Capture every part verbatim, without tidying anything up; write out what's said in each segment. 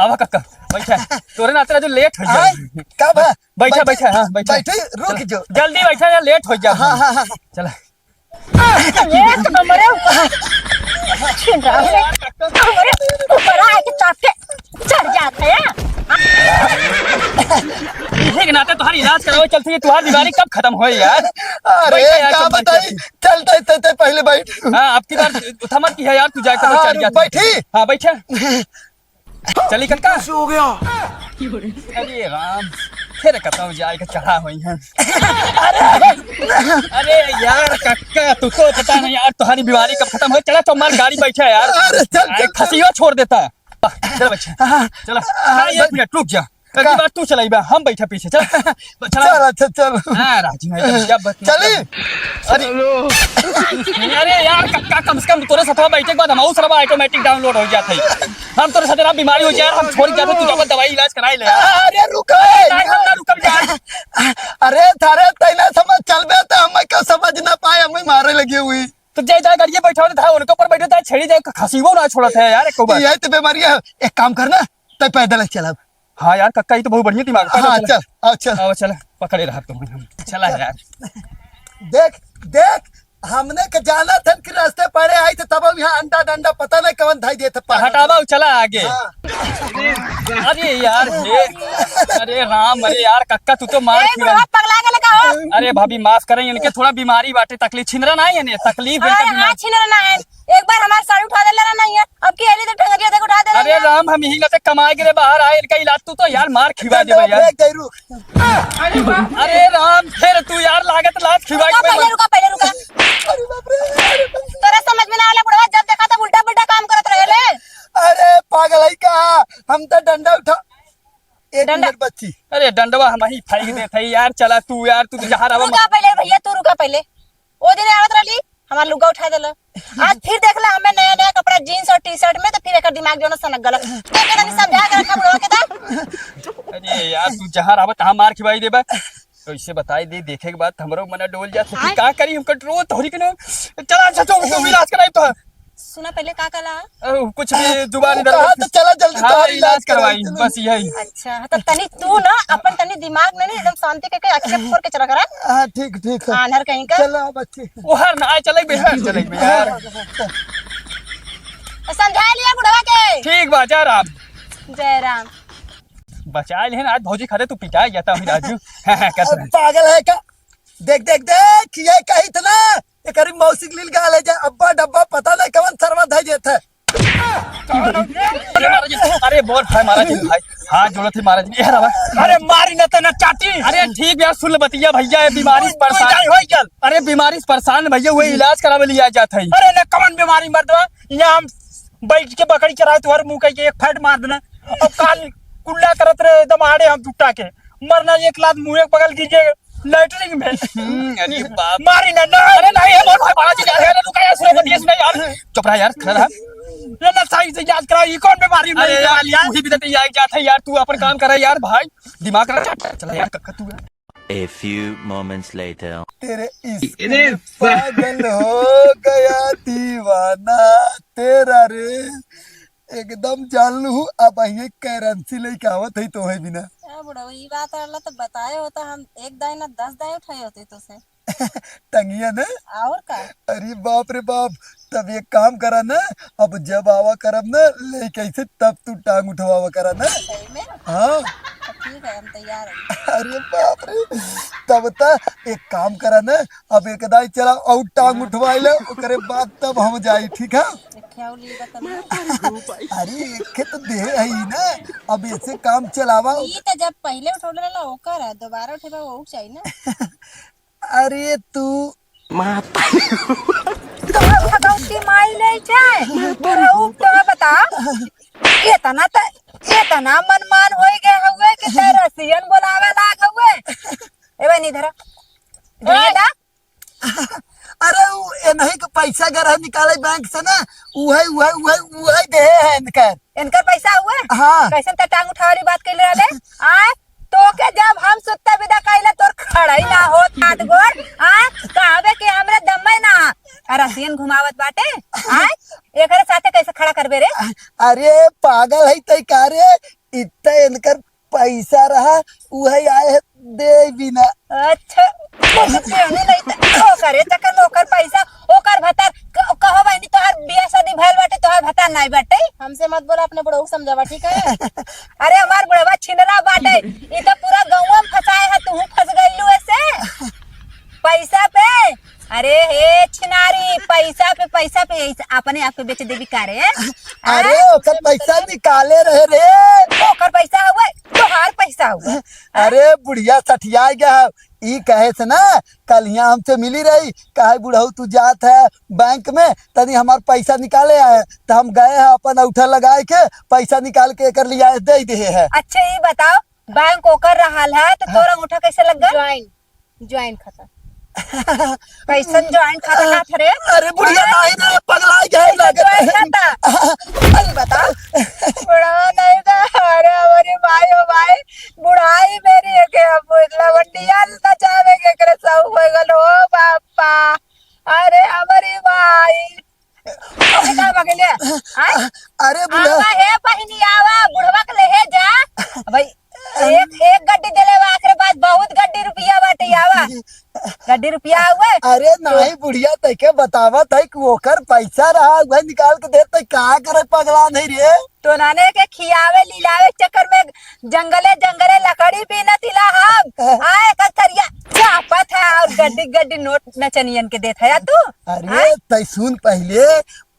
आवा कक्का, बैठा। तोरे नाते राजू लेट हो जाए। आय, का बा? बैठा, बैठे, बैठा, हाँ, बैठा। बैठे, रुक चला, जो। जल्दी बैठा या लेट हो जाए। हाँ, हाँ, हाँ। चला। एक नंबर है। छिन रहा है। अरे, ऊपर आके चाप के चढ़ जाते हैं। इहे के नाते तोहार इलाज करावे चलती है, तोहार बीमारी कब खत्म होए यार? अरे, बैठा यार, का सब बैठ बताई? जाती। चलते, चलते पहले बैठ। हाँ, अब की बार उठा मत की है यार, तू जाके हाँ, चढ़ जाती। बैठी। हाँ, बैठा। चली कक्का। कैसे हो गया? अरे राम, फिर कतौ जाए के चढ़ा होई हैं। अरे यार कक्का, तू तो पता नहीं यार, तुम्हारी बीमारी कब खत्म हो। चला तो हमारी गाड़ी बैठा यार। अरे चल, अरे चल, चल। खसियो छोड़ देता। चल बच्चा, हाँ, चला। हाँ, हाँ, एक बस। मिनट रुक जा। अगली का? बार तू चलाइबा, हम बैठा पीछे, चल। चला। चल, अच्छा, चल। हाँ, राजू भाई, तब क्या बत-, चली। मतलब अरे। अरे यार, कक्का, कम से कम तोरे साथ बैठे के बाद हमाऊ सरवा automatic download हो जात है। हम तोरे साथ ना बीमारी हो जाए, हम छोड़ जाते, तू जाबा दवाई इलाज कराई ले यार। अरे रुको। अरे, हम ना रुकब यार। अरे थारे तैना समझ चलबे तो हमें क्यों समझ ना पाए, हमें मारे लगी हुई। तो जाए, जाए, गाड़िए बैठा था, उनके ऊपर बैठे था, छेड़ी जाए, खसीबो ना छोड़त है यार, एको बार। यही तो बीमारी है, एक काम करना, तै पैदल ही चलब। हाँ यार, कक्का, ई तो बहुत बढ़िया दिमाग है। हाँ, चल। चल, आओ, चल। आओ, चल, पकड़े रहा तुम। चला यार। देख, देख, हमने के जाना था कि रास्ते पड़े आई थे, तब हम यहाँ अंडा डंडा पता नहीं कौन धाई देते तो पागल। हटावा, चला आगे। हाँ। अरे यार, हे, अरे राम, अरे यार, कक्का, तू तो मार ए, खिया। बुढ़वा पगला गेल का हो? अरे भाभी, माफ करें, इनके थोड़ा बीमारी बाटे, तकलीफ छिनरा ना है, इन्हें तकलीफ है, अरे इनका हाँ, बीमारी। छिनरा ना है। एक बार हमार साड़ी उठा देले रहा नहीं है, अब की एली तो टंगरिया देख उठा देले अरे है। राम, हम यही लते कमाए गिरे बाहर आए, इनका इलाज तू तो यार मार खिवा दे यार। देख, देख, रुक। अरे राम, फिर तू यार लागत लात खिवाई रुका, के पहले रुका, पहले रुका। अरे बाप रे, अरे बाप रे। तोरा समझ में ना आला बुढ़वा, जब देखा तब उल्टा पुल्टा काम करत रहेले। अरे पागल है का? हम तो डंडा उठा, एक डंडा? मिनट बच्ची। अरे डंडवा हम ही फेंक देत है यार, चला तू यार, तू तो जहाँ रहा रुका पहले भैया, तू रुका पहले। ओ दिन आवत रहली, हमार लुग्गा उठा देला। आज फिर देखला हमें नया नया कपड़ा jeans और T-shirt में, तो फिर एकर दिमाग जो ना सनक गलत। तो के तनी समझा के रखा बुढ़वा के दा। अरे यार, तू जहाँ रहबा तहाँ मार खिवाई देबा। कैसे बताई दे, देखे के बाद हमरो मन डोल जात है। आय। का करी हम control तोहरी के ना। चला अच्छा, तू, तू इलाज कराई तो। सुना पहले का कला? अ, कुछ भी जुबान इधर कहा उधर। तो चला जल्दी हाँ, तोहर इलाज इलाज करवाई, करवाई, चलो। बस यही। अच्छा, तो तनी तू ना अपन तनी दिमाग में ना एकदम शांति के, के अच्छे फोर के चला करा। हाँ, ठीक, ठीक है। आन्हर कहीं का। चलो, अब अच्छे। ओहर ना आए, चले बे, हर चले बे यार। तो समझा लिया बुढ़वा के। ठीक बा, जय राम। जय राम। बचा ले ना, आज भौजी खड़े तू पिटा जाता हूँ राजू। कस अब रहे। पागल है का? देख, देख, देख, ये कही था ना, एकरी मौसी के लील गाल है जा, अब्बा डब्बा पता नहीं कवन सरवा धई देत है। अरे मारा जी, अरे बोल भाई, मारा जी भाई, हाथ जोड़त ही मारा जी, ए रवा। अरे मारी न ते न चाटी। अरे ठीक यार, सुन ले बतिया भैया, ये बीमारी से परेशान। हो गया। अरे बीमारी से परेशान भैया, वही इलाज करावे लिया जात है। अरे न कवन बीमारी मर्दवा, यहाँ हम बैठ के बकरी चराए, तुम्हारे मुंह के एक फैट मार देना। अब काल कुल्ला करत रहे एकदम आड़े हम टूटा के, मरना एक लात मुंह एक बगल गिर गए। लैट्रिन में। हम्म, अरे बाप। मारी ना, ना। अरे नहीं, हे मोर भाई, बाजी जा रहे हैं, रुका यार, सुनो, बतिया सुना यार। चुप रहा यार, खड़ा रहा। ना, ना, सही से याद करा, ये कौन बीमारी में अरे यार, यार? तू ही भी तो यार जात है यार, तू अपन काम करा यार भाई, दिमाग रख, चला यार, कक्का तू यार। A few moments later. तेरे इश्क अरे में पागल हो गया दीवाना तेरा रे। एकदम जान लू, अब ये करेंसी लेके आवत है तो है बिना। ए बुढ़ऊ, ई बात रहला तो बताए होता, हम एक दाई ना दस दाई उठाए होते तो से। टंगिया ना? और का? अरे बाप रे बाप, तब एक काम करा ना, अब जब आवा करब ना लेके ऐसे, तब तू टांग उठवावा करा ना। सही में? हाँ। तो ठीक है, हम तैयार हैं। अरे बाप रे, तब त एक काम करा ना, अब एक दाई चला और टांग उठवाई ले, ओकरे बाद तब हम जाई, ठीक है? क्या ली बता ना? अरे एक तो देह है ही ना, अब ऐसे काम चलावा। ई तो जब पहले उठौले रहला ओकर है, दोबारा उठेबा वो चाहिए ना। अरे तू माता। तोहर भगवती माई ले जाए, तोरा ऊ तोरा बता, इतना त, इतना मनमान होई गए हुए कि ते रसियन बोलावे लाग हुए। ए बहनी, धरा, धरा ए! दा। अरे उ एनही के पैसा गर है निकाले बैंक से ना, उहे, उहे, उहे, उहे देहे है इनकर। इनकर पैसा हुए? हाँ। कैसन ते टांग उठावे वाली बात कइले रहले? आय, तोके जब हम सुत्ते विदा कइले, तोर खड़ाई ना होत हाथ गोड़, आय, कहबे कि हमरे दम्मे ना। आ रसियन घुमावत बाटे, आय, एकरे साथे कैसे खड़ा करबे रे? अरे पागल है तै का रे? इत्ते इनकर पैसा रहा, उहै आए है दे बिना। अच्छा, पैसा देहनु नहीं त ओकरे चक्कर में ओकर पैसा, ओकर भतार। क-, कहो बहिनी, तोहार बियाह शादी भइल बाटे, तोहार भतार नाई बाटे? हमसे मत बोला, अपने बुढ़ऊ समझावा, ठीक है? अरे हमार बुढ़वा छिनरा बाटे, ई तो पूरा गौवा में फंसाए है, तू फंस गइलू ऐसे पैसा पे। अरे हे छिनारी, पैसा पे, पैसा पे, ऐसे अपने आप के बेच देबी का रे? अरे हाँ? ओकर पैसा निकाले रहे रे। ओकर पैसा हुआ, तोहार पैसा हुआ। अरे बुढ़िया सठिया गया है। ई कहे से ना, कल यहाँ हमसे मिली रही, कहे बुढ़ऊ तू जात है बैंक में, तनी हमार पैसा निकाले आए, तो हम गए हैं अपन औंठा लगाए के पैसा निकाल के एकर लियाए दे दे है। अच्छा ये बताओ, बैंक ओकर रहल है तो तोर अंगूठा कैसे लग गया? ज्वाइन, ज्वाइन खाता। कैसन ज्वाइन खाता हाथ रे? अरे बुढ़िया, हाँ? नहीं रे, पगला गया है, कैसन ज्वाइन खाता? अरे बताओ। बुढ़ा नहीं था। अरे हमारे भाई, ओ भाई, बुढ़ाई मेरी है के अब लवंडिया नचावे के एकरे सब हो गल हो बापा। अरे हमारे भाई, अरे का बगले? आय? अरे बुढ़ा। आवा हे बहिनी, आवा, बुढ़वा के लेहे जा। भाई, एक, एक गड्डी देले बा, एकरे बाद बहुत गड्डी रुपया बाटे, आवा। गड्डी रुपया हुए। अरे तो नहीं बुढ़िया, तैके बतावत है कि ओकर पैसा रहा, वह निकाल के दे, तै का करे पगला नहीं रे? तो नाने के खियावे लिलावे के चक्कर में जंगले जंगले लकड़ी बीनत हिला हम। हाँ। आ एकर थरिया चापत है और गड्डी गड्डी नोट नचनियन के देत है तू। अरे हाँ? तै सुन पहिले,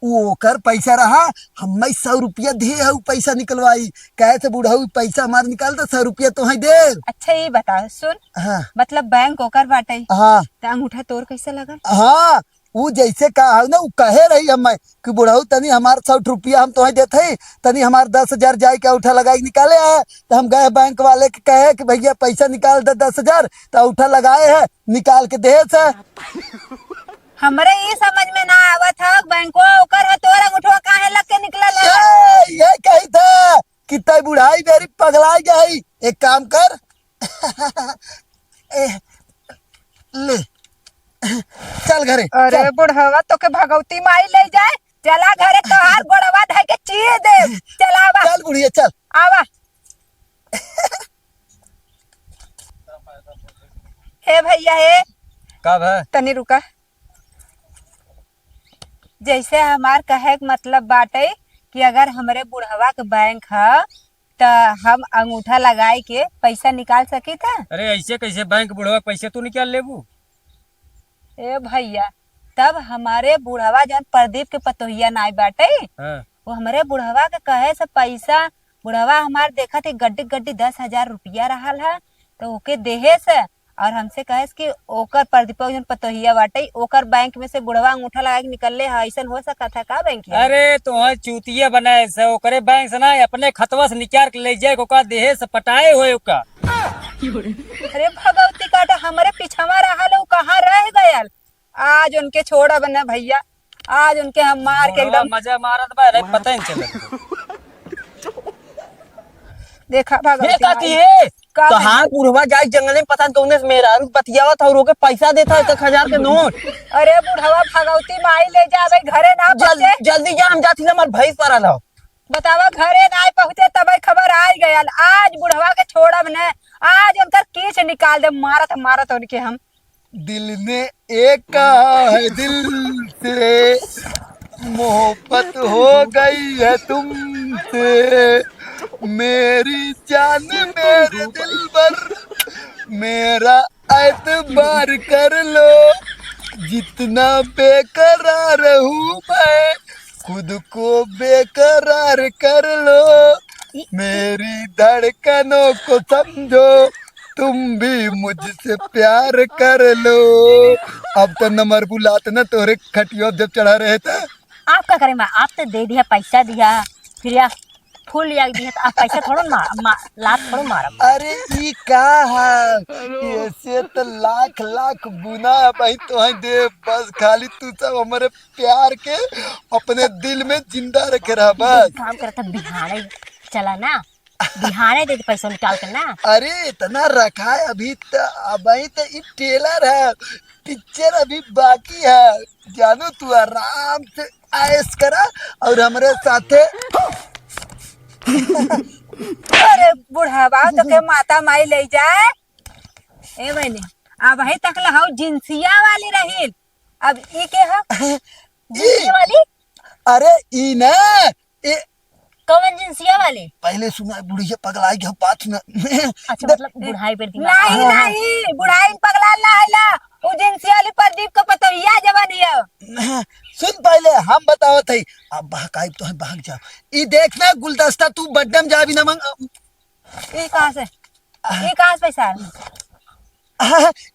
उ ओकर पैसा रहा, हम्मे सौ रुपया दे है, उ पैसा निकलवाई। कहे से बुढ़ऊ पैसा हमार निकाल दे, सौ रुपया तोहई दे। अच्छा ये बता सुन, हाँ। मतलब बैंक ओकर बाटे, हाँ। त अंगूठा तोर कैसे लगल? हाँ, उ जैसे कहा है ना, उ कहे रही हम्मे कि बुढ़ऊ तनी हमार सौ रुपया हम तोहई देत हई, तनी हमार दस हजार जाए के अंगूठा लगाई निकाले है। तो हम गए बैंक वाले के कहे कि भैया पैसा निकाल दे दस हजार, तो अंगूठा लगाए है, निकाल के दे से। हमरे ई समझ में ना आवत ह, बैंकवा ओकर ह, तोर अंगूठवा काहे लग के निकलल ह? ये, ये कही था कि तै बुढ़ाई बेरी पगलाई गई। एक काम कर, ए, ले, चल घरे, अरे चल। बुढ़वा, तोके भगवती माई ले जाए, चला घरे, तोहार गोड़वा धइ के चीर दे, चला आवा। चल बुढ़िया, चल। आवा। हे भैया, हे। का भा? तनी रुका। जैसे हमार कहे के मतलब बाटे कि अगर हमरे बुढ़वा के बैंक ह, त हम अंगूठा लगाए के पैसा निकाल सकी था? अरे, ऐसे कैसे बैंक बुढ़वा के पैसे तू निकाल लेबू? ए भैया, तब हमरे बुढ़वा जौन प्रदीप के पतोहिया नाई बाटे, हाँ। वो हमरे बुढ़वा के कहे से पैसा, बुढ़वा हमार देखत है गड्डी गड्डी दस हजार रुपया रहल है, तो ओके देहे से और हमसे कहे से कि ओकर प्रदीपक जौन पतोहिया बाटे, ओकर बैंक में से बुढ़वा अंगूठा लगा के निकलले है, ऐसन हो सकत है का बैंक में? अरे, तोहर चूतिया बनाए से, ओकरे बैंक से ना, अपने खतवा से निकाल के ले जाए, ओकरा देहे से पटाए होए ओका। अरे भगवती काटा, हमरे पिछवा रहल, उ कहाँ रह गयल? आज उनके छोड़ब न भैया, आज उनके हम मार के बुढ़वा एकदम मजा मारत बा, रे, पता ही नहीं चलत। देखा भगवती ये काकी माई। है, का तोहार बुढ़वा जाए जंगले में पता नहीं कौने से मेहरारू बतियावत है और ओके पैसा देता है एक एक हजार के नोट। अरे बुढ़वा भगवती माई ले जावे घरे ना जल-, पहुँचे। जल्दी जा, हम जाती ना, हमार भैंस पर आला। बतावा घरे ना पहुँचे तब खबर आई गयल। आज बुढ़वा के छोड़ब न, आज उनकर कीछ निकाल दे, मारत मारत उनके हम। दिल ने एक कहा है दिल से, मोहब्बत हो गई है तुमसे। मेरी जान, मेरे दिलबर, मेरा एतबार कर लो। जितना बेकरार हूँ मैं, खुद को बेकरार कर लो। मेरी धड़कनों को समझो, तुम भी मुझसे प्यार कर लो। अब तो नंबर बुलात ना तोहरे खटिया जब चढ़ा रहे थे। आप का करे मा-, आप तो दे दिया, पैसा दिया, फिर या फूल लिया दिया, तो आप पैसा थोड़ो मा-, मा-, लात थोड़ो मारब। अरे ई का है? ऐसे तो लाख लाख गुना है भाई, तो है दे, बस खाली तू सब हमारे प्यार के अपने दिल में जिंदा रखे रहा बस। एक काम करता, बिहाने चला ना, बिहाने दे दे पैसा निकाल के ना। अरे इतना रखा है अभी तो, अभी तो ई ट्रेलर है, पिक्चर अभी बाकी है। जानू तू आराम से ऐश करा और हमरे साथे। अरे बुढ़ावा, तोके माता माई ले जाए। ए बहिनी, अबहीं तक ला हऊ जिंसिया वाली रहीन, अब ई के ह? ई? जिंसिया वाली? अरे ई ना, ए कौन जिंसिया वाली? पहले सुना, बुढ़िया पगलाई के बात सुना। अच्छा, दे- मतलब बुढ़ाई पर दिमाग। नहीं, हाँ, हाँ। नहीं, बुढ़ाई में पगला ना है ला। उ जिंसिया वाली प्रदीप के पतोहिया जवानी है। सुन पहले, हम बतावत है। अब बहकाई तो है, बहक जाओ। ई देखना गुलदस्ता, तू बड्डम जाबी ना मंग। ई कहाँ से? ई कहाँ से पैसा है?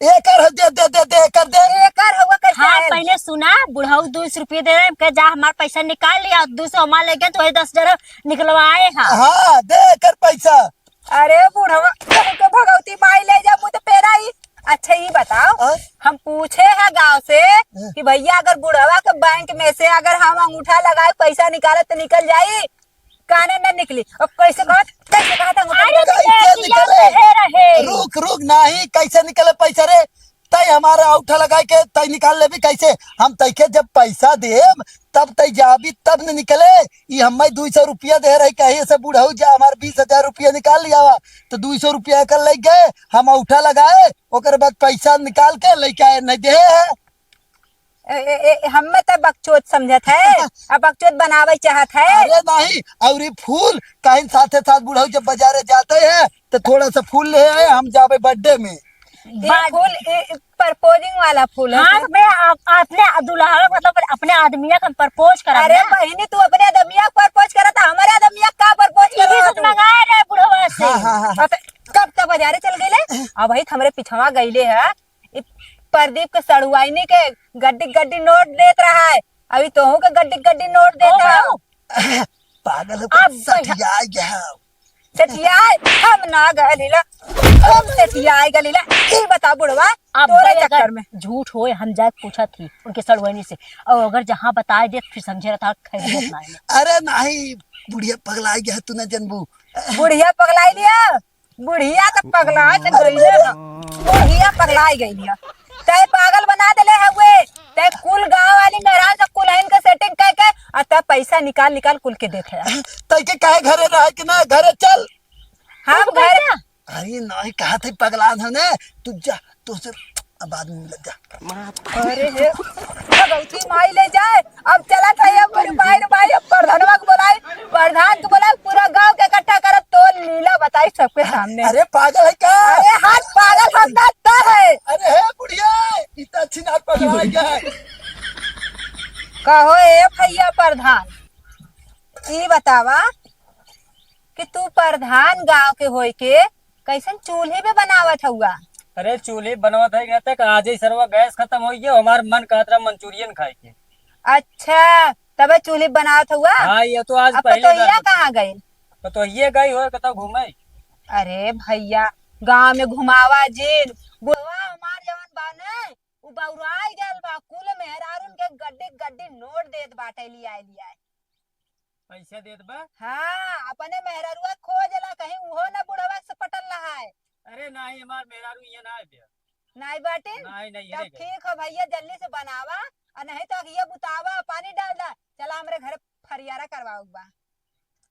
एकर ह, दे, दे, दे, दे, एकर दे। एकर हवा कैसे हाँ, है? पहले सुना, बुढ़ऊ दो सौ रुपये दे रहे, कह, "जा, हमार पैसा निकाल लिया, दो सौ हमार लेके तो वही दस हजार निकलवाए हा।" हाँ, दे एकर पैसा। अरे बुढ़वा, तुमके भगवती माई ले जा, मुँह तो पेरा ही। अच्छा, ये बताओ, हाँ? हम पूछे हैं गांव से हाँ। कि भैया, अगर बुढ़वा के बैंक में से अगर हम अंगूठा लगाए, पैसा निकाले तो निकल जाई? काने न निकली। अब कैसे कहत, कैसे कहत हम अरे, कैसे निकले? रुक, रुक, नहीं, कैसे निकले पैसा रे? तै हमारा औठा लगाए के तै निकाल लेबी कैसे? हम तैके जब पैसा देब, तब तै जाबी, तब न निकले। ई हम्मे दुई सौ रुपया दे रही, कहे से बुढ़ऊ जा, हमार बीस हजार रुपया निकाल लियावा। तो दुई सौ रुपया कर ले गए, हम औठा लगाए, ओकर बाद पैसा निकाल के लेके आए, नहीं दे है। ए, ए, ए, हम्मे त बकचोद समझत है, अब बकचोद बनावे चाहत है। अरे नहीं, और ये फूल कहीं साथे साथ बुढ़ऊ जब बाजारे जाते हैं तो थोड़ा सा फूल ले आए, हम जाबे birthday में। ये बा- फूल, ये proposing वाला फूल है। हाँ, तो मैं अप-, अपने दुल्हा, मतलब अपने आदमिया का propose करा अरे ना। बहिनी, तू अपने आदमिया का propose करा, तो हमारे आदमिया का propose यही करा कुछ तू? मंगाए रहे बुढ़वा से। हाँ, हाँ, हाँ। अब कब तक बाजारे चल गईले? अब भाई हमरे पिछवा गईले है। ई प्रदीप के सड़ुआइनी के गड्डी गड्डी नोट देत रहा है, अभी तोहू के गड्डी गड्डी नोट देत ओ है। बाबू। पागल हो, अब सठिया गया। सठिया, हम ना गलीला, हम सठिया गलीला। ई बता बुढ़वा, अब तोरे भाई अगर चक्कर में। झूठ होए, हम जाके पूछा थी उनके सड़ुआइनी से, और अगर जहाँ बताए दे फिर समझे रहता खैरियत ना है। अरे नहीं, बुढ़िया पगला गया, तू ना जनबू। बुढ़िया पगलाई लिया। बुढ़िया त पगला के गइले बा। बुढ़िया पगला गइली है। तै पागल बना देले हउए। तै कुल गाँव वाली मेहरान से कुलहिन के setting कइके, आ तै पैसा निकाल निकाल कुल के देत है। तै के काहे घरे रहे के ना, घरे चल। हम तू घरे पैसा? अरे नहीं, कहा थे पगला धने, तू जा, तोसे अब बाद में मिलत जा। अरे हे, भगवती माई ले जाए। अब चलत है, अब मेरी माई रे माई, अब प्रधानवा के बोलाई, प्रधान के बोलाई, पूरा गांव के इकट्ठा करत, तो लीला बताई सबके सामने। अरे पागल है का? अरे हाँ, पागल हम ना तो है। अरे हे बुढ़िया, इतना छिनार पगला है क्या है? कहो ए भैया प्रधान, ई बतावा कि तू प्रधान गांव के होई के कैसन चूल्ही पे बनावत हउआ? अरे चूल्ही बनवत है, कहते कि आज ही सरवा गैस खतम होइ गया, हमार मन कहत रहा मंचूरियन खाए के। अच्छा, तबे चूल्ही बनावत हउआ? हाँ, ये तो आज अब पहली बार पतोहिया बता- कहाँ गई? पतोहिया गई हो, कतौ घूमे। अरे भैया, गांव में घुमावा जिन, बुढ़वा हमार जवन बा ने, उ बौराई गइल बा, कुल मेहरारून के गड्डी गड्डी नोट देत बाटे, लियाए लियाए। पैसा देत बा? हाँ, अपने मेहरारुआ खोज ला, कहीं उहो ना बुढ़वा से पटल रहा है। अरे नाही, हमार मेहरारू इहाँ ना आए बिया। नाही बाटे? नाही, नाही, तब अरे गए। ठीक हो भैया, जल्दी से बनावा, और नहीं तो ये बुतावा, पानी डाल दा। चला हमरे घरे फरियारा करवाओ बा।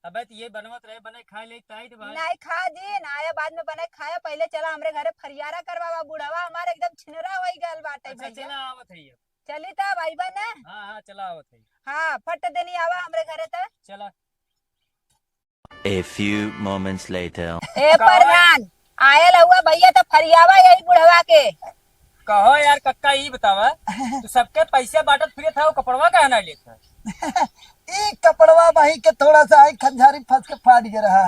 अबे तो ये बनवत रहे, बने खाए ले tight भाई। नाही खा जी, ना आया बाद में बने खाया, पहले चला हमरे घरे फरियारा करवावा, बुढ़वा हमार एकदम छिनरा होई गल बाटे अच्छा, भैया। चला आवत है ये। चली तब अइबा ना? हाँ, हाँ, चला आवत है। हाँ, फट देनी आवा हमरे घरे त। चला। A few moments later. ए का? प्रधान, आयल हुआ भैया त फरियावा यही बुढ़वा के। कहो यार कक्का, ई बतावा, तू सबके पैसे बांटत फिरत है, वो कपड़वा काहे ना लेत है? ई कपड़वा भाई के थोड़ा सा आई खंजारी फंस के फाट गया रहा।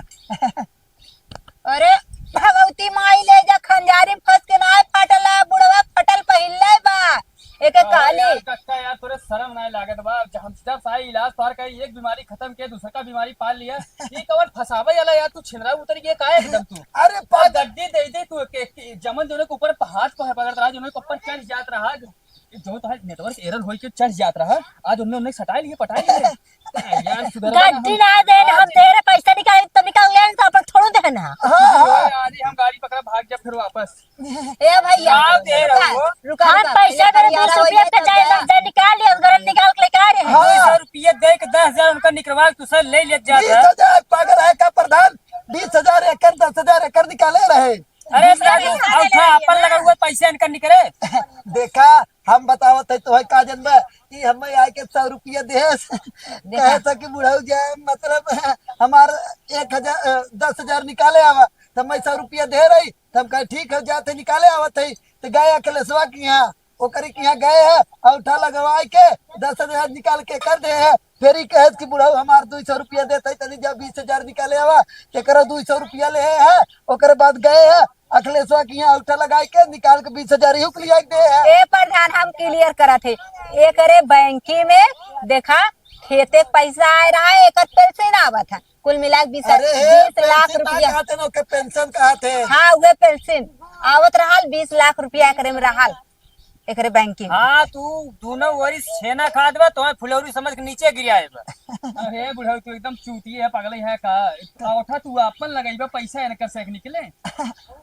अरे भगवती माई ले जा, खंजारी फंस के ना फाटल है, बुढ़वा फटल पहिनले बा। एके अरे कहली। यार कक्का यार, तोरे शर्म नाय लागत बा? जब हम जब से आई इलाज तोहार करी, एक बीमारी खत्म के, दूसर का बीमारी पाल लिया। ये कवन फंसावे वाला यार, तू छिनरा उतर गया काहे एकदम तू? अरे और पागल। गड्डी दे दे तू, के, के, जमन जोने के ऊपर हाथ पकड़ पकड़त रहा, जोने के ऊपर चढ़ जात रहा, जो तो है network error होई के चढ़ जात रहा, आज उनने उनने सटाई लिए, पटाई लिए। यार सुधर गड्डी ना दे, हम तेरे पैसा निकाले तो निकाल ले, तो अपन थोड़ो देना। हाँ, हाँ। आज ही हम गाड़ी पकड़ा भाग जा फिर वापस। ए भैया, का दे रहे रुका, हो? रुका, हम रुका, पैसा पहले मेरे फरियारा दो सौ रुपया होइए पे तब चाहे जा। दस हजार निकाल लिया, उधर निकाल के लेके आ रहे हैं। हाँ। दो सौ रुपया। दस हजार एकर, दस हजार एकर निकाले रहे। अरे राजू, अउठा आपन लगा हुआ, पैसे इनकर निकले। देखा, हम बतावत है तोहे का जनबा कि हमें आए के सौ रुपया देस। कहे था कि बुढ़ऊ जाए, मतलब, हमार एक हजार, अ, दस हजार निकाले आवा, तो मैं सौ रुपया दे रही, तो हम कहे, "ठीक है, जाते निकाले आवत है।" तो गए अखिलेशवा के यहाँ, ओकरे के यहाँ गए है, अउठा लगवाए के दस हजार निकाल के कर दे है। फिर ही कहे कि बुढ़ऊ हमार दुई सौ रुपया देते, तनी जा बीस हजार निकाले आवा, एकरा दुई सौ रुपया ले है। ओकरे बाद गए है, अखिलेशवा के यहाँ अउठा लगाए के निकाल के बीस हजार ही लिया के दे है। ए प्रधान, हम clear करत है, एकरे बैंकी में देखा, खेते के पैसा आए रहा है, एकर पेंशन आवत है, कुल मिला के बीस, अरे हे, बीस लाख पेंशन ना रुपया। कहते ना, ओके पेंशन कहते हैं। हाँ, उहे पेंशन आवत रहल, बीस लाख रुपया एकरे में रहल, एकरे बैंकी में। हाँ, तू दोनों ओरी छेना खात बा, तोहे फुलौरी समझ के नीचे गिराए बा। अरे बुढ़ऊ, तू एकदम चूतिया है, पागल है का? अउठा तू आपन लगइबा, पैसा इनकर से निकले।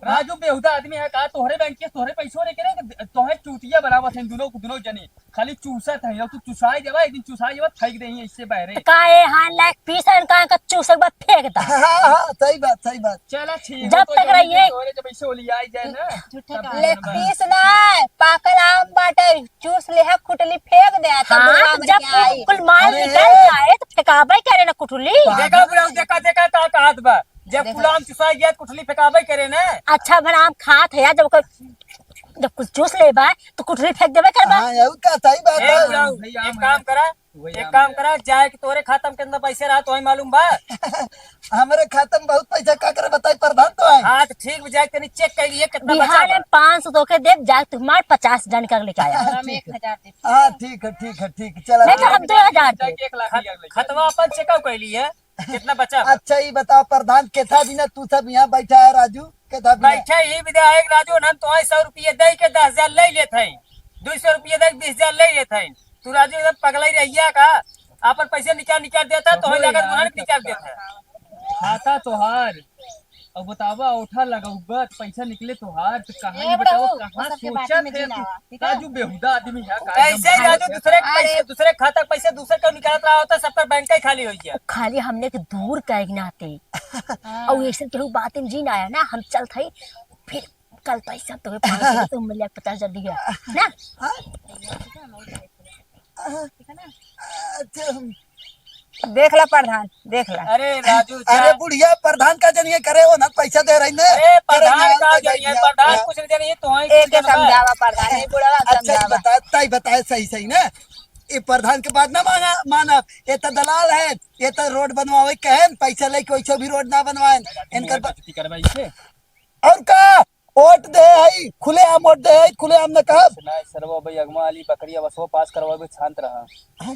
राजू बेहुदा आदमी है का? तोहरे बैंक के तोहरे पैसो रे करे, तोहे चूतिया बनावत है दोनों को, दोनों जने। खाली चूसत है, अब तू चुसाई देबा, एक दिन चुसाई देबा, फेंक देही ऐसे बाहरे। तो का ए हाथ लायक पीसन का, का चूसे के बाद फेंक दा। हाँ, हाँ, सही बात, सही बात। चला ठीक है, जब तो तक जब रहिए। तोरे जब ऐसे ओलियाई जाए ना, झूठे तब का। लेग पीस ना, पाकल आम बाटे, चूस ले है, कुटली फेंक दे, तब हाँ, बुढ़वा तो मर जब के आई। कुल माल अरे निकल हे। जाए, तो फेंकाबे करे ना कुटली। देखा बुढ़ऊ, देखा, देखा, का कहत बा। जब देखा। कुल आम चुसाई गया, कुटली फेंकाबे करे ना। अच्छा भला आम खात है, जब ओकर जब कुछ चूस लेबा, तो कुटली फेंक देबे करबा। हाँ, यहू का सही बात ए, है। बुढ़ऊ, भैया, एक काम करा, वही एक आम काम है। करा, जाए कि तोरे खाता में कितना पैसे रहा, तोहे मालूम बा? हमरे खाता में बहुत पैसा, का करे बताई, प्रधान तो है। हाँ, तो ठीक बा, जाए के तनी check कर लिए, कितना बचा बिहार बा। में पाँच सौ तोके देब, जाए तू हमार पचास हजार निकाल लेके आया। हाँ, हम ठीक है। एक हजार देब। हाँ, ठीक है, ठीक है, ठीक है, चला। नहीं तो हम दो हजार देब। जाके एक लाख खत-, लिया लेके। खतवा अपन check कर लिए, कितना बचा बा? अच्छा, ई बताओ प्रधान, केथा बिना तू सब यहाँ बैठा है राजू? केथा बिना? बैठे ही विधायक राजू, हम तोहे सौ रुपये दे के दस हजार ले लेत हई, दुई सौ रुपये दे के बीस हजार ले लेत हई। तू राजू एकदम पगलाई रहिया का? आपन पैसे निकाल निकाल देता, तोहे लगत बुढ़ऊ निकाल देता। खाता तोहार। अब बतावा, औठा लगउबा त पैसा निकले तोहार, त कहाँ ए ये बतावा, बुढ़ऊ, कहाँ वो सबके बाटी में सोचत है जीना तू? आवा, ठीक है? राजू बेहुदा आदमी है, का ऐसे ही एकदम राजू दूसरे के अरे। पैसे, दूसरे खाता के पैसे दूसरे के निकालत रहा होता, सबका बैंक ही खाली हो गया। खाली हमने के दूर का एक नाते। हाँ। और ऐसे केहू बात में जी ना आया ना, हम चलत हई, फिर कल पैसा तो पाँच सौ तो मिल जाए, पचास हजार दिया ना। हाँ? ठीक है ना? अच्छा, हम देख ला प्रधान, देख ला। अरे राजू, अरे जा। बुढ़िया, प्रधान का जनिए करे, वो ना पैसा दे रही ने। अरे करे प्रधान ना, का तो जनिए, भैया। प्रधान कुछ नहीं जनिए, तो ही एक कुछ जनबा। समझावा प्रधान, ये बुढ़वा अच्छा, समझावा। बता, ताई बताए सही सही ना। ये प्रधान के बात ना माना, मानब। ये तो दलाल है, ये तो रोड बनवावे कहन, पैसा लेके वैसे भी रोड ना बनवाएन। इनकर ब- बेइज्जती करबा इसे। और का? वोट दे हई, खुलेआम वोट दे हई, खुलेआम न कहब। ना, सरवा भाई, अगवा वाली बकरिया बस वो पास करवावे, शांत रहा। हाँ?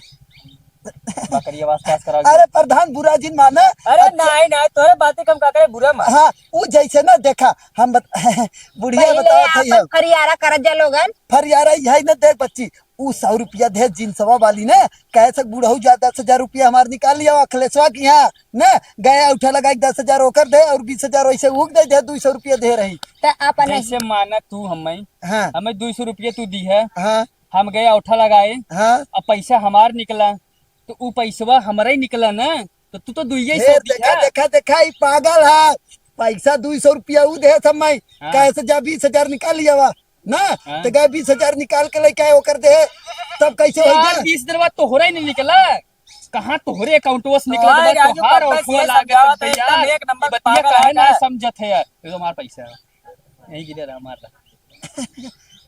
बकरिया बस पास करावे। अरे प्रधान, बुरा जिन माना। अरे अच्छा। नाहीं, नाहीं, तोरे बातें कम का करे, बुरा मान। हाँ, उ जैसे ना देखा, हम बत-, बुढ़िया पहिले बतावत हई आपन हम। फरियारा करत जा लोगन। फरियारा यही न देख बच्ची, उ सौ रुपया दे जिनसवा वाली ने, कहे से बुढ़ऊ जा दस हजार रुपया हमार निकाल लिया अखिलेशवा की यहाँ, ने गया उठा लगा के दस हजार ओकर दे और बीस हजार वैसे उग दे दे, दुई सौ रुपया दे रही। त अपन जैसे माना तू हमें, हाँ। हमें दुई सौ रुपया तू दी है, हाँ। हम गए औठा लगाए, हाँ। अब पैसा हमार निकला, तो उ पैसवा हमरा ही निकला ना, तो तू तो दुइये हे, सौ देखा, दिया। देखा, देखा, ई पागल है, पैसा दुई सौ रुपया उ दे समय, हाँ। कैसे जा बीस हजार निकाल लिया वा। ना, हाँ। तो गए बीस हजार निकाल के लेके आए, ओकर दे, तब कैसे हो यार, गया? बीस दिन बाद तोहरा ही नहीं निकला। कहाँ तोहरे अकाउंटवा से निकला? तोहार तो राजू तोहार का और पैसे हुआ लागे समझावत है, भैया। एकदम एक नंबर ये बतिया पागल काहे है ना का? समझत है यार? ये तो हमार पैसा है। यही गिरे रहा, हमार रहा।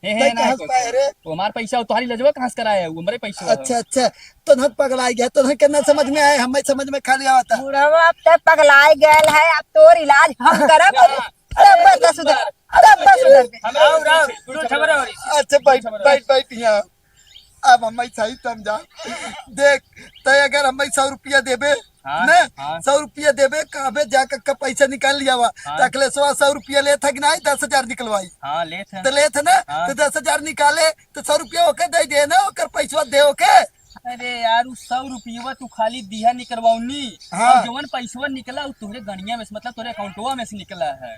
हे, हे, तै ना, कहाँ से कोई पाए रे? वो हमार पैसा हो, तोहारी लजवा कहाँ से कराया है? वो हमरे पैसा हो। अच्छा, अच्छा, तो न पगलाई गया, तो न कितना समझ में आए, हमें समझ में खाली आवता। बुढ़वा अब तक पगलाई गयल है, अब तोर इलाज हम करब। हाँ। तब बस सुधर, तब बस सुधर। हमरा और, और, तू झगड़ा हो रही। अच्छा, बैठ, बैठ, बैठ यहाँ। अब हमें सही समझा। देख, तै अगर हमें सौ रुपया देबे, हाँ, ने, हाँ। सौ रुपया देबे, कहबे, "जा कक्का, पैसा निकाल लिया वा।" हाँ। तो अखिलेशवा सौ रुपया लेत है कि नहीं, दस हजार निकलवाई? हाँ, लेत है। तो लेत है ना? हाँ। तो दस हजार निकाले, तो सौ रुपया ओके दे दे ना, ओकर पैसवा दे ओके। अरे यार, उ सौ रुपया तू खाली दिया निकलवाउनी, हाँ। और जवन पैसवा निकला, उ तोहरे गणिया में से, मतलब तोहरे अकाउंटवा में से निकला है।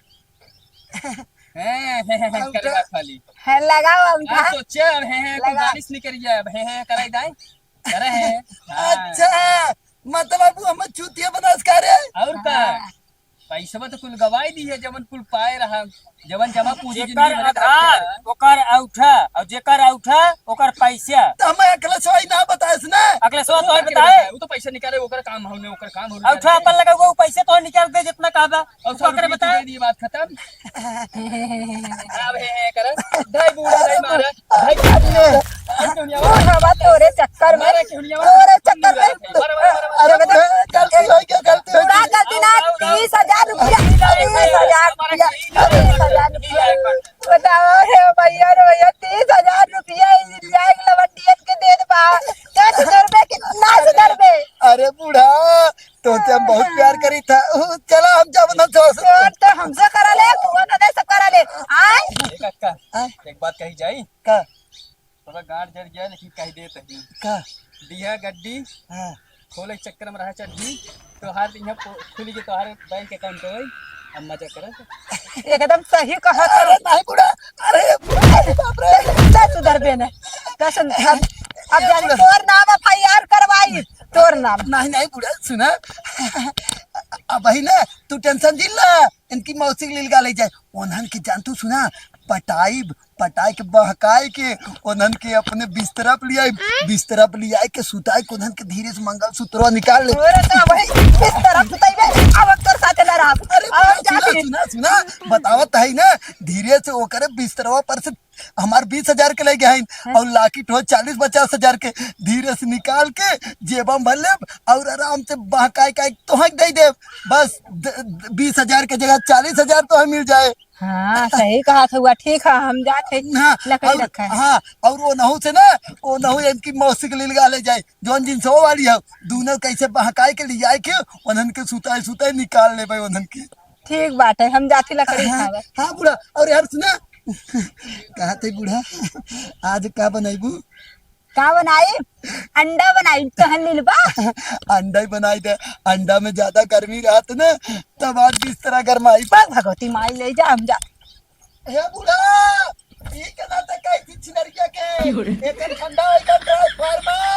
हैं, हैं, हैं, हैं, हम करे तो बा खाली। है लगाओ हम हाँ, था। सोचे अब हैं, हैं, तू लगा। बारिश निकल जाए, अब हैं, हैं, कराई दाई। करे हैं। हाँ। अच्छा, मतलब वो हम चूतिया बनास का रे? और का? हाँ। पैसवा तो कुल गवाई दी है, जवन कुल पाए रहा, जवन जमा पूंजी जेकर जिंदगी भर आधार, का। ओकर औठा, और जेकर औठा, ओकर पैसा। तो हमें अखिलेशवा ही ना बताएस ना। अखिलेशवा तो बताए। वो तो पैसा निकाले, ओकर काम होने, ओकर काम होने। औठा अपन लगा हुआ, वो पैसे तो निकाल दे जितना कहबा। और तू ओकरे बता। दे दी, बात खत्म। अब हे, हे कर। ढाई बूढ़ा, ढाई मारा, ढाई काटने। अरे दुनिया वाला। हवा तोरे चक्कर में। मारा क्यों नहीं आवा? तोरे चक्कर में। मारा, मारा, मारा, मारा। अरे बता। गलती हो गया, गलती हो बूढ़ा गया। गलती ना, तीस हजार रुपया, तीस हजार रुपया, तीस हजार रुपया। बताओ रे भैया, रे भैया, तीस हजार रुपया ई जाए लवंडियन के दे दे बा। दस हजार रुपया कितना सुधर बे? अरे बूढ़ा, तोसे हम बहुत प्यार करी था। उ, चला हम जब ना तो तोर तो हमसे करा ले, भगवान ने सब करा ले। आय? ए काका, आय? एक बात कही जाई? का? थोड़ा गांड जर गया, लेकिन कही देत ही। का? दिया गड्डी, हाँ। खोले चक्कर में रहा चड्डी, तोहार यहाँ पो-, खुली के तोहार बैंक अकाउंट होई, अब मजा करत। एकदम सही कहा था। अरे नहीं बूढ़ा, अरे बाप रे। कैसे सुधर बे ने? कैसे अब, अब जाने तोर नाम एफआईआर करवाई। तोर नाम। नहीं, नहीं बूढ़ा, सुना। अब वही ना, तू टेंशन जिन ला, इनकी मौसी के लीलगा ले जाए। उन्हन की जान तू सुना, पटाइब, पटाई के बहकाए के, उन्हन के अपने बिस्तरा पे लियाई, बिस्तरा पे लियाए के सुताए के, उन्हन के धीरे से मंगलसूत्र निकाल ले। तोरे तो वही बिस्तरा सुताई बे, अब तोर साथे ना रहब। अरे अब बूढ़ा, सुना, जाती। सुना, सुना, बतावत है ना, धीरे से ओकरे बिस्तरवा पर से हमार बीस हजार के ले गए हैं, हाँ। और लाकिट हो चालीस पचास हजार के, धीरे से निकाल के जेबा में भर लेब और आराम से बहकाए काए तोहक दे देब। बस द-, द-, बीस हजार के जगह चालीस हजार तोहक मिल जाए। हाँ, सही कहा था हुआ, ठीक है, हम जात है, हाँ, लकड़ी और, रखा है। हाँ, और वो नहु से ना, वो नहु इनकी मौसी के लीलगा ले जाए, जौन जिनसो वाली है, दोनों कैसे बहकाए के लियाए के, उन्हन के सुताए सुताए निकाल लेबे उन्हन के। ठीक बाटे, हम जाती लकड़ी हाँ, उठावे। हाँ बूढ़ा, और यार सुना, कहा थे बूढ़ा, आज का बनाइबू? का बनाई? अंडा बनाई, तहन लीलबा। अंडा ही बनाई दे, अंडा में ज्यादा गर्मी रहत ना, तब आज बिस्तरा गरमाई। बस भगवती माई ले जा, हम जा। हे बूढ़ा, ई के ना त कई थी छिनरिया के, एकर ठंडा होई का transformer।